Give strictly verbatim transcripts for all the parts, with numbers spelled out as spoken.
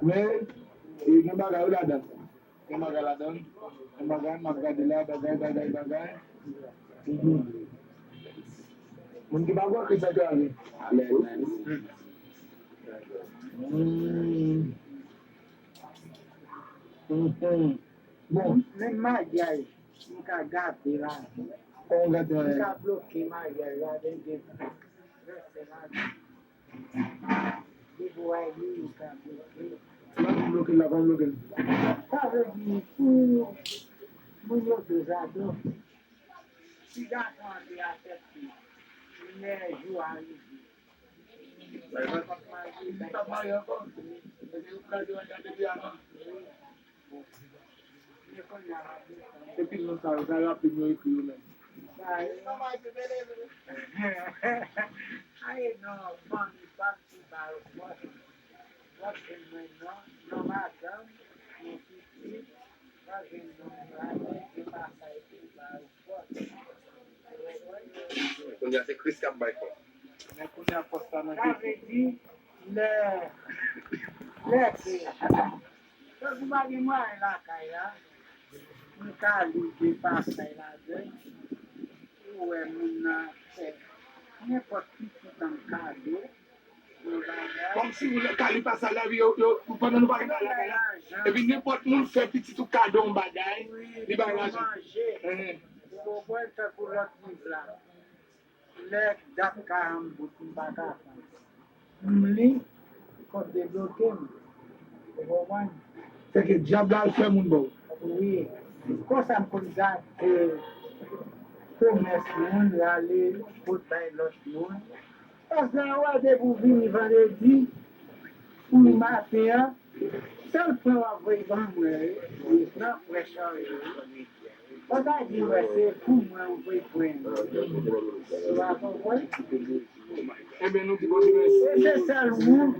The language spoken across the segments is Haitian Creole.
Men, e, gen bagay wi ladan. Gen bagay ladan. Gen bagay, m ap gade la, bagay, bagay, bagay. Mhm. Moun ki pa kwè Kris a te ale. Amen. Mm. Mhm. Bon. Men maryaj, m ka gate la. Kòman w gate maryaj? M ka bloke maryaj la, men gen vèsè la. Depi w a li, m ka bloke. La, m bloke l la, ban m bloke l. Sa vle di, pou moun yo bezwen, si gason an te aksepte, lè jou a rive, Sa e pa sa. Li t ap marye ankò. Epi yo pral yo al gade li avan. Epi non sa yo, sa rapid yo ekri yo menm. Aye non, fanmi pa m ki ba yo fòs. Fòs mwen non, non madanm, non pitit, pa jwenn non mari, se pa sa epi ba yo. Kounye a se Kris k ap bay fòs. Men kounye a fòs la nan Kris. Sa vle di, lè, lè ke, tankou pa gen mwayen lakay la, m ka li de pasaj ladan, ou wè moun nan fè nenpòt pitit an kado, Kòmsi ou ka li pasaj la, epi yo, yo, pandan nou pa gen bagay lakay la, epi nenpòt moun fè pitit ou kado yon bagay, li bay lajan. Ou konprann, tankou lòt liv la. Lè dat karant bout, m pa ka fè. M li, kòb debloke m. Ou konprann? Sèke dyab la al fè moun ba w. Wi. Konsa m konn gade komès moun, l ale pot bay lòt moun. Paske w wè depi w vini vandredi, pou maten an, sèl pwen w ap voye ban mwen, nan pwen chaje. Ou ta di, wè, se pou mwen ou voye pwen. Ou pa konprann? Ebyen, nou di Bondye mèsi. E se sèl ou,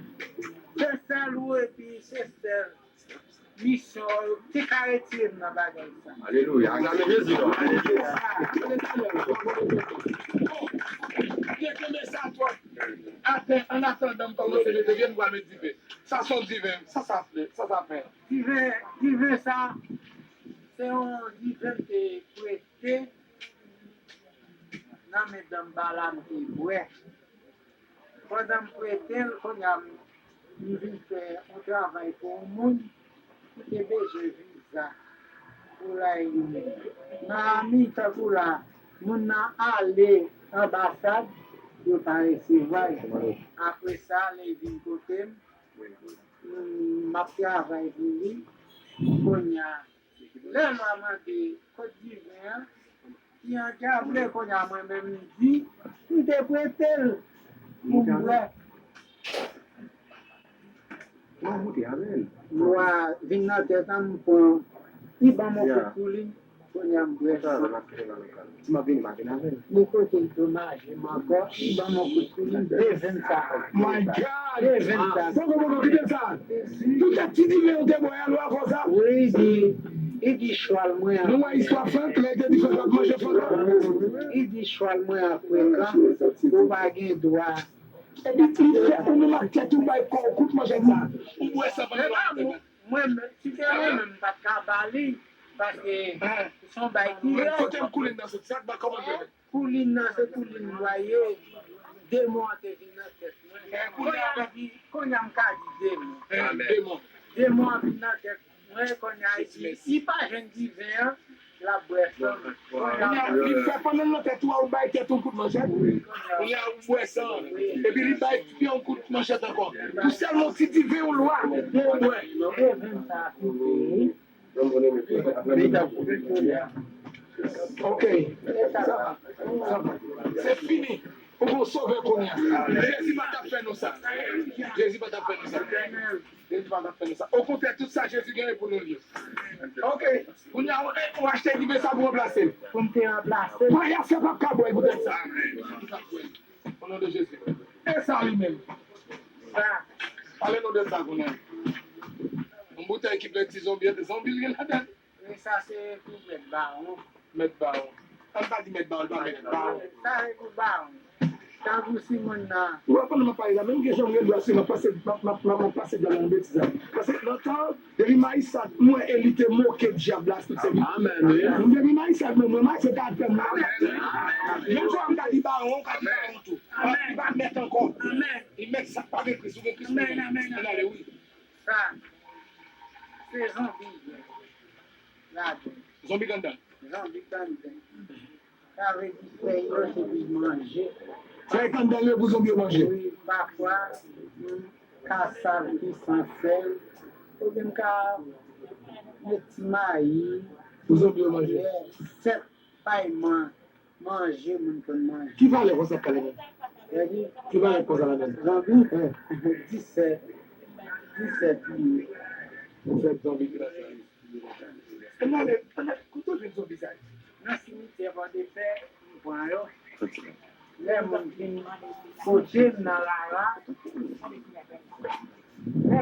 se sèl ou, epi se sèl misyon ou te ka retire m nan bagay sa. Alelouya. Aklame Jezi non. Alelouya. Kenbe sa twòp. Atè, an atandan m kòmanse leve pye m pral met diven. Sa se yon diven. Sa sa fè? Sa sa fè? Diven, diven sa, se yon diven m te prete nan men danm Bala m te bwè. Pandan m prete l, kounye a m, m vin fè yon travay pou yon moun ki te bezwen viza pou l al nan Miami, tankou la, moun nan ale anbasad, yo pa resevwa l. Apre sa, lè l vin kote m, m, m ap travay pou li. Kounye a, lè lwa mande kot diven an, ki an dyable, kounye a mwen menm m di, m te prete l pou m bwè. Lwa vin nan tèt an, m pran, li ban m yon kout koulin, kounye a m bwè san. M ap vini, m ap vini avè l. Li kote l domaj. Ankò, li ban m yon kout koulin, de ven sa. My God! De ven sa. Poko, poko, kite sa. Tout ti diven yo te bwè a, lwa fè sa. Wi, li di, li di chwal mwen an. Nou wè istwa Frank, lè te di Frank ap manje Frank. Li di chwal mwen an frekan, ou pa gen dwa. Epi li fè ou menm ak tèt ou bay kò w kout manchèt sa. Ou bwè sa pandan. Mwen, si te mwen menm, m pa t ka ba li, paske se yon bay ki rèd. Kote m koulin nan soti? Sa k ba kòmantè. Koulin nan se koulin nwa ye. Demon an te vin nan tèt mwen. Kounye a m di, kounye a m ka di demon. Demon. Demon an vin nan tèt mwen, kounye a li di, li pa jwenn diven an. L ap bwè san. Kounye a, li fè pandan l nan tèt ou a, ou bay tèt ou kout manchèt. Kounye a, ou bwè san. Epi li bay pye yon kout manchèt ankò. Pou sèlman ti diven ou lwa, ou bwè. Ok. Sa va. Sa va. Se fini. Ou gon sovè kounye a. Jezi pa t ap fè nou sa. Jezi pa t ap fè nou sa. Jezi pa t ap fè nou sa. Okontrè, tout sa Jezi genyen pou nou l ye. Ok. Kounye a, ou achte diven sa pou ranplase l. Pou m te ranplase l. Payas yo p ap ka bwè poutèt sa. O non de Jezi. E sa li menm. Sa. Pale nou de sa kounye a. Yon boutèy ki plen ti zonbi, zonbi l gen ladan l. E sa se pou mèt bawon. Mèt bawon. An pa di mèt bawon, pa mèt bawon. Sa se pou bawon. Tankou si moun nan. Ou wè pandan m ap pale la, menm gen jan m gen dwa si m ap pase, m ap, m ap, m ap, m ap pase dyab la nan betiz la. Paske nan tan, depi Mayisad, m wè e li te moke dyab la, tout sèvis. Amèn, wi. Depi Mayisad, mwen, mwen, Mayisad ta fè m. Menm jan m ka di bawon, ou ka di bawon tou. Li pa mèt ankò. Li mèt sa k pa gen Kris, ou gen Kris. Amèn, amèn, amèn. Ann ale, wi. Sa, se zonbi. Ladan. Zonbi kandan. Zonbi kandan. Sa vle di fèy yo se pou manje. Fèy kandan yo pou zonbi yo manje. Wi, pafwa, m ka sal ki san fèy. Oubyen m ka met ti mayi. Pou zonbi yo manje. Sèt payman manje moun konn manje. Ki valè konsa k pale menm? Ki valè konsa la menm? Zonbi? Disèt. Disèt li ye. Disèt zonbi ki la sa. Ann ale, ann ale, kote w jwenn zonbi sa yo? Nan simityè Pòdepè, m pran yo. Lè moun vin kote m nan Rara, lè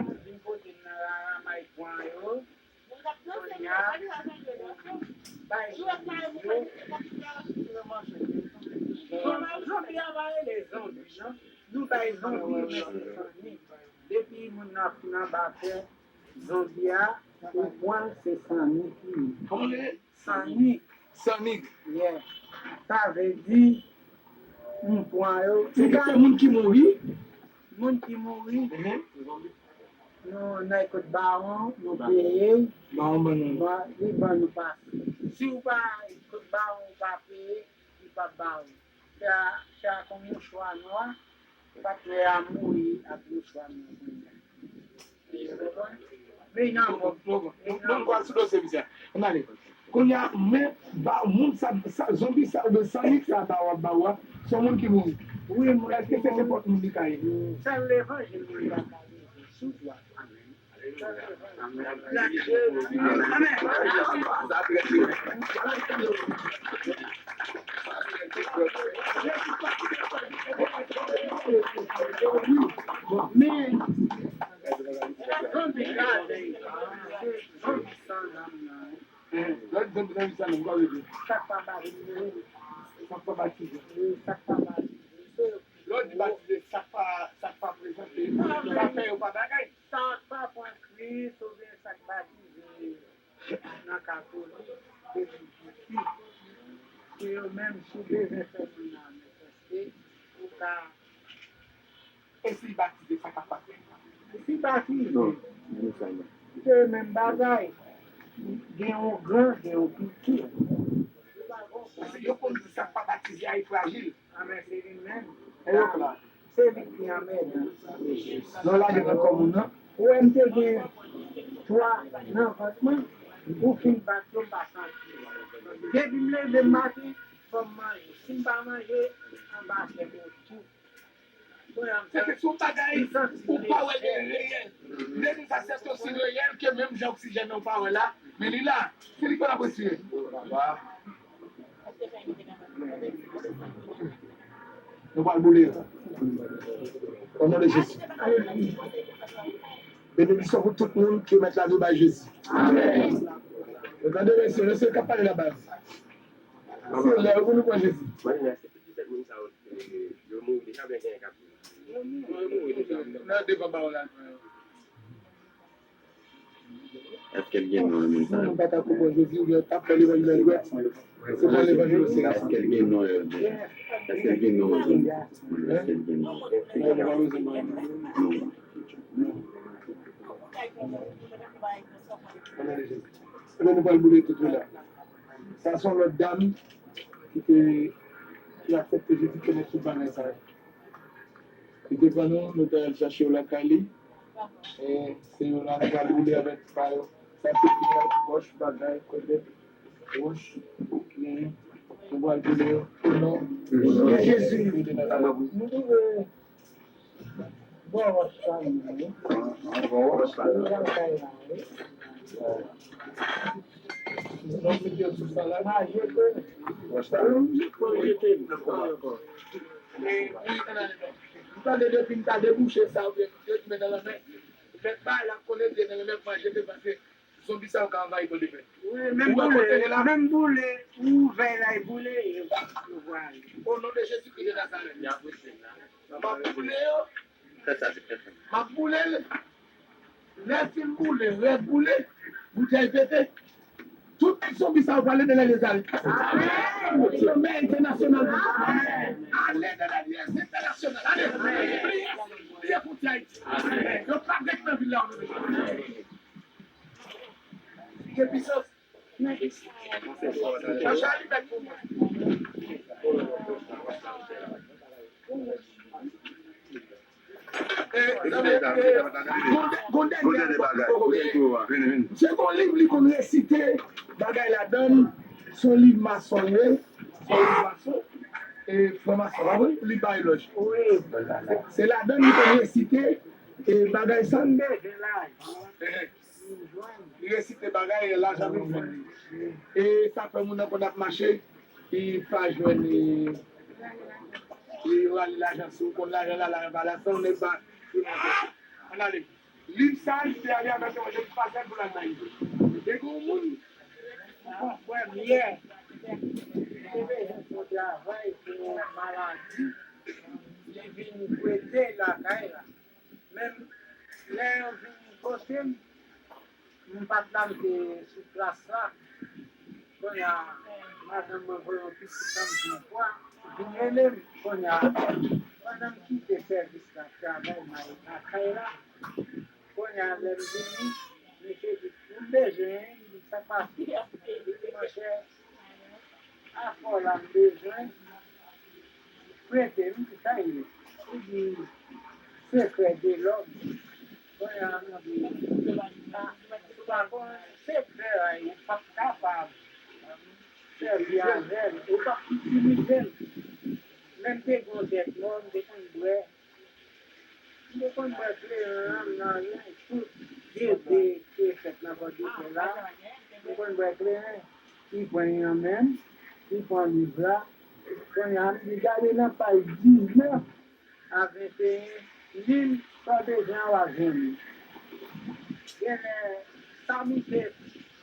moun vin kote m nan Rara, m al pran yo. Kounye a, bay zonbi yo. Zonbi a pa rele zonbi, non. Nou bay zonbi, men se sannik. Depi moun nan fin anba tè, zonbi a, ou pran l, se sannik li ye. Kòman l rele? Sannik. Sannik. Yeah. Sa vle di, m pran yo. Se ke se moun ki mouri? Moun ki mouri. Mhm. Nou nan kot bawon, nou peye. Bawon ban nou. Li ban nou pase. Si w pa kot bawon, ou pa peye, li p ap ba ou. Sa, sa kon mouchwa nwa, patnè a mouri ak mouchwa nwa. Men nan bon, bon, bon. Nou, nou pral sou dosye misye a. Ann ale. Kounye a, men, ba, moun sa, sa, zonbi sa, oubyen sannik sa, ba w ap ba w a, se yon moun ki mouri. Wi, mwen. Èske se nenpòt moun li ka ye? Sèl levanjil moun pa ka leve sou dwat. Amèn. Men, zanmi, zanmi, zanmi, zanmi, zanmi, sa k pa batize. Sa k pa batize. Sa k pa batize. Lè w di batize, sa k pa, sa k pa prezante, sa fè yo pa bagay. Sa k pa pran Kris oubyen sa k batize nan katolik, depi piti, se yo menm si w bezwen fè moun nan men, paske ou ka. E si l batize, sa k ap pase? E si l batize, se menm bagay. Gen yon gran, gen yon piti. Paske yo konn di sa k pa batize a, li frajil. Amèn, se li menm. E yo pla. Se li ki anmèdan. Lè w lage nan kò moun nan. Ou wè m te gen twa nan vant mwen, ou fin bat yo, m pa santi. Depi m leve maten, fò m manje. Si m pa manje, anba tè m yo tou. Se ke se yon bagay ou pa wè l gen reyèl. Lè gen sa, se osi reyèl ke menm jan oksijèn nan ou pa wè la, men li la. Se li k pa nan respire. Nou pral boule yo. O non de Jezi. Benediksyon pou tout moun ke mèt la nou bay Jezi. Amèn. Yo tande mesye, mesye k ap pale laba yo. Se lè yo pou nou pran Jezi. Yo mouri deja, oubyen genyen k ap viv? Yo mouri deja. Nan devan ba w la. Èske l gen non, moun sa yo? Moun pa ta kou bon Jezi, ou gen t ap fè levanjil an lwè. Se pa levanjil ou se. Èske l gen non yo? Èske l gen non yo? Èske l gen non? Non. Ebyen, nou pral boule tout la. Sa se yon lòt dam ki te, ki aksepte Jezi Kris tout bagay sa yo. Li te pran nou, nou te al chache yo lakay li. E se yo la nou pral boule avèk pa yo. Sa se piyay, wòch, bagay, kòdèt, wòch, ki genyen. Nou pral boule yo. O non de Jezi. Nou dwe Bon, wòch pa nou, wi. Bon, wòch pa nou. Lakay la, wi. Non, mete yo sou sa la. Maje ke. Wòch pa nou. Pou jete l. Wi, ann ale non. M tande depi m ta debouche sa, oubyen m te met nan lanmè. Mèt bay la, konnen te nan lanmè, pou maje ke pase. Zonbi sa yo ka anvayi Pòdepè. Wi, menm boule, menm boule, ou ouvè la, e boule, yo, yo vwale. O non de Jezi Kris de Nazarèt. M ap boule yo. M ap boule l. Lè fin boule, rèd boule, boutèy pete. Tout zonbi sa yo prale nan lè lezal. Somè entènasyonal. Ale nan lè lezal entènasyonal. Ale. Priye, priye pou ti Ayiti. Yo pa ret nan vil la, o non de Jezi. Gen pisans. Chacha li bèk pou mwen. Gon dènye bagay. Se gon liv li konn resite bagay ladan l. Se yon liv mason li ye. Se yon liv mason. E franmason, pa vre? Li bay lòj. Se ladan l li konn resite e bagay sa. Li resite bagay, lajan vin jwenn li. E sa fè moun nan konn ap mache, li pa jwenn, e, li rale lajan. Si w konn lajan la, lajan pa la, san nèg pa. Ann ale. Liv sa, li te ale avèk yon jèn pasè pou l al nan Izo. Te gen yon moun, yon frè m yè, li te bezwen fè yon travay pou yon maladi, li vin prete lakay la. Men lè yo vin kote m, m pa t la, m te sou plas la. Kounye a, madanm mwen voye yon pitit ann di m kwa, vin rele m. Kounye a, pandan m kite sèvis la, travay m al lakay la, kounye a, lè m vini, mesye di, ou bezwen, m di, sa k pase? Li di, monchè, afè w la m bezwen, prete m, ki sa l ye? Li di, sekrè de lòm. Kounye a, m di, a, si w pa konn sekrè a, ou p ap kapab sèvi avè l, ou p ap itilize l. Lè m te gen yon tèt mò, m te konn bwè. M te konn bwè kleren an nan yon tout dede ki te fèt nan Pòdepè la. M konn bwè kleren. Li pran yon men m, li pran liv la. Kounye a, m di, gade nan paj diznèf a venteyen, li l, sa w bezwen an w ap jwenn li. Genlè, sa misye,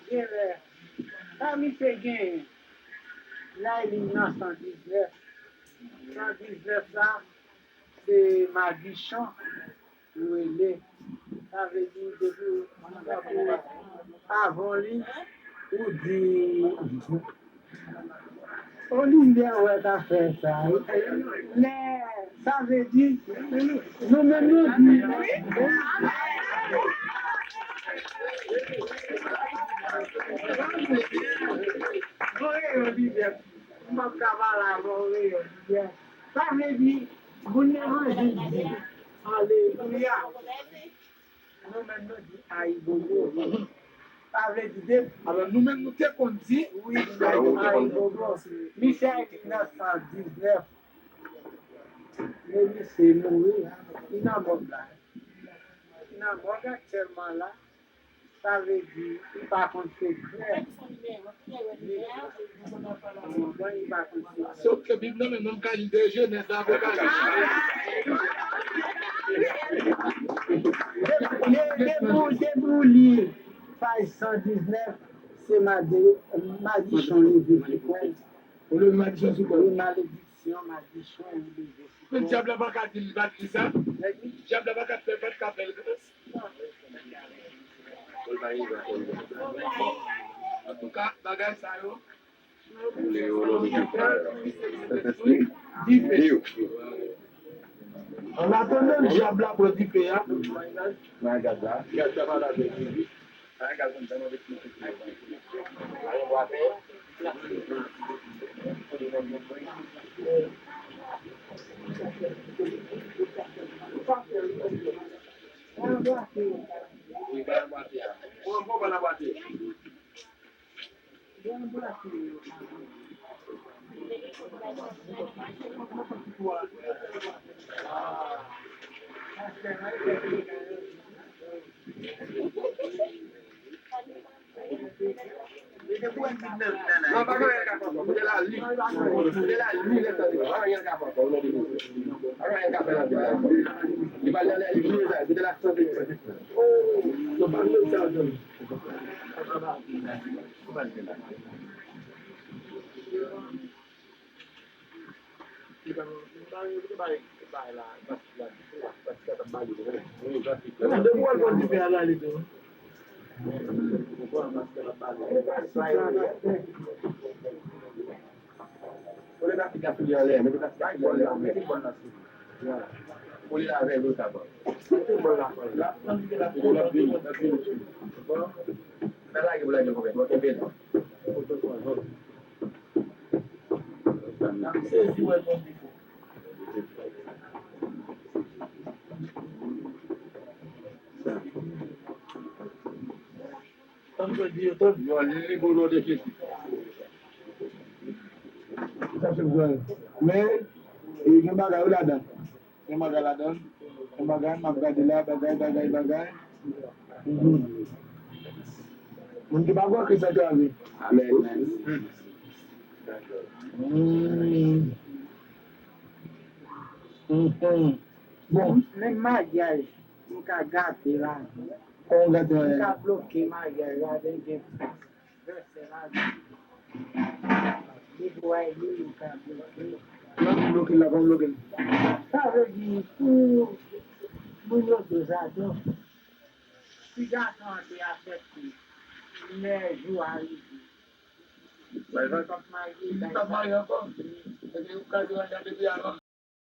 genlè, sa misye genyen, l al li nan san diznèf. San diznèf la, se madichon ou rele. Sa vle di, depi ou, avan li, ou di, Olivier wè k ap fè sa, wi. Lè, sa vle di, nou menm nou di, Olivier, m p ap ka pale avè w, Olivier. Sa vle di, moun levanjil di, alelouya. Nou menm nou di, ayibobo. Sa vle di, de... Alò, nou menm nou te konn di, wi, ayibobo. Misye ekri nan san diznèf. Men misye mouri. Li nan mòg la. Li nan mòg aktyèlman la. Sa vle di, li pa konn sekrè. Li pa konn sekrè. Sòf ke Bib nan men m, m ka li de Jenèz la, Apokalips. Depi, depi, depi w li paj san diznèf, se madi-, madichon leve sou kò w. Ou leve madichon sou kò w? Wi, malediksyon, madichon, ou leve sou kò w. Men dyab la pa ka di l pa t li sa. Dyab la pa ka fè, pa t ka fè l gras. Antouka, bagay sa yo. Dife. An atandan dyab la pran dife a. Nan gad la. Gad la pa la. Nan gad la. Non, pa gen anyen l ka fè ankò. Kote la li, kote la li, lè sa li pa gen anyen l ka fè ankò, o non de Jezi. Pa gen anyen l ka fè nan vil la ankò. Li pral nan lè li vye sa, kote la sante. Non, pa gen sa ankò. Kole plastik la sou li anlè, mete plastik la sou li anlè. Kole l avè l, sa bon. Mete bòl la. L ap vini, l ap vini. Bon. Nan lage pou lage konpè, bon, kenbe l. N ap sezi wè konbite. Tann jodi yo, tann. Yo, li bon non de Jezi. Sa se vre. Men, e gen bagay yo ladan. Gen bagay ladan. Gen bagay, m ap gade la, bagay, bagay, bagay. Mhm. Moun ki pa kwè Kris antrave. Amèn. Mm. Mhm. Bon. Menm maryaj, m ka gate lavi. Kòman w gate maryaj? M ka bloke maryaj la, lè gen vèsè lavi. Depi w ay li, m ka bloke. Kòman w bloke l la, kòman w bloke l? Sa vle di, pou moun yo doz a doz, si gason an te aksepte, lè jou a rive, li p ap marye, li p ap marye ankò. Epi ou ka di w gade depi avan.